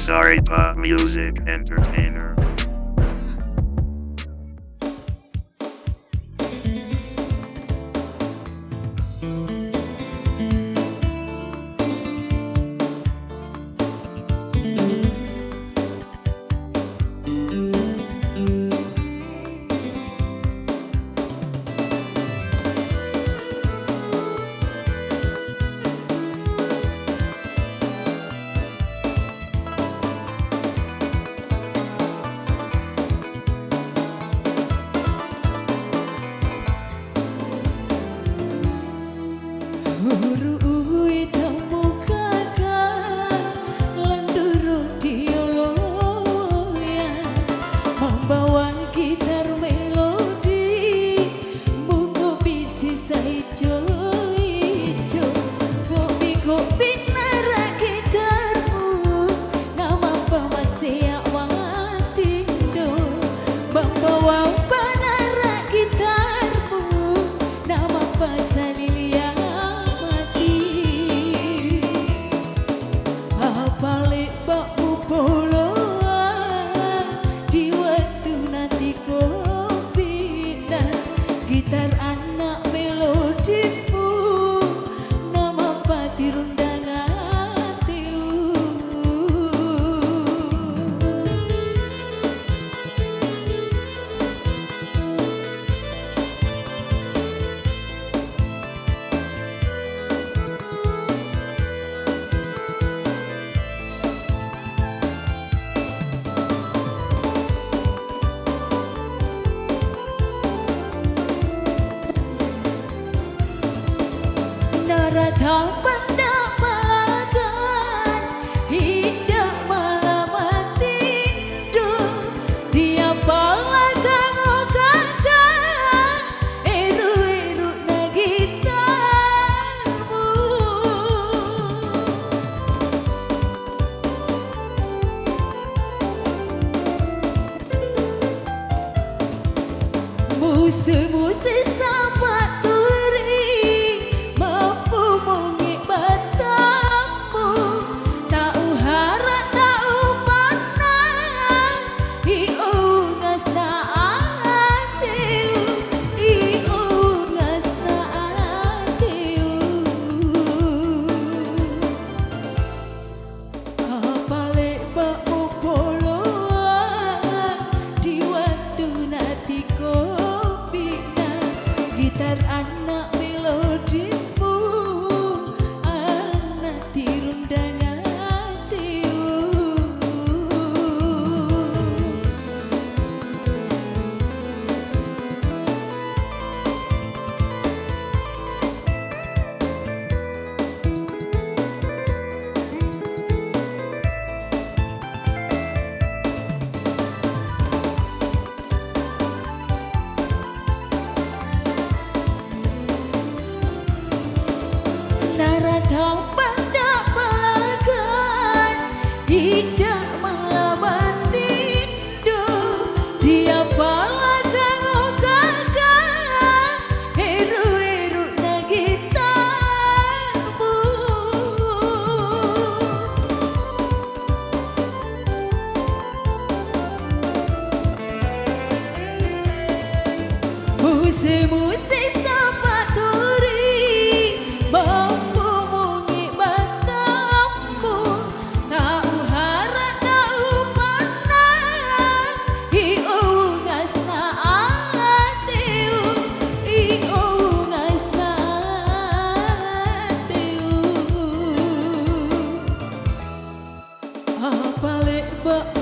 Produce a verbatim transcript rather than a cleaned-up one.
Daripa Music Entertainer. Huru uwi tammukaka, landuru dioloya, membawa gitar melodi, muko bisi saijo-ijo, kopi-kopi nara gitarmu, namappa masea matindo, membawa panara gitarmu, namappa salilia mati. Apa lebba'mu poloang di wettu natikopi'na gitar anna melodimmu, namappa tirundang atiu. Narata panda palagan, inda mala matindo, dia palagan o kaka, eru-eru na gitarmu. Muse-muse sapa turi, mappumongngi battammu, tau hara tau panna, i ungasna atiu, i ungasna atiu. Apa lebba'mu poloang di wettu natikopi'na gitar anna melodimmu, anna tirundang atiu. Narata panda palagan, inda mala matindo, dia palagan o kaka, eru-eru na gitarmu. Muse-muse sapa turi, mappumongngi battammu, tau hara tau panna, i ungasna atiu, i ungasna atiu. Apa lebba'mu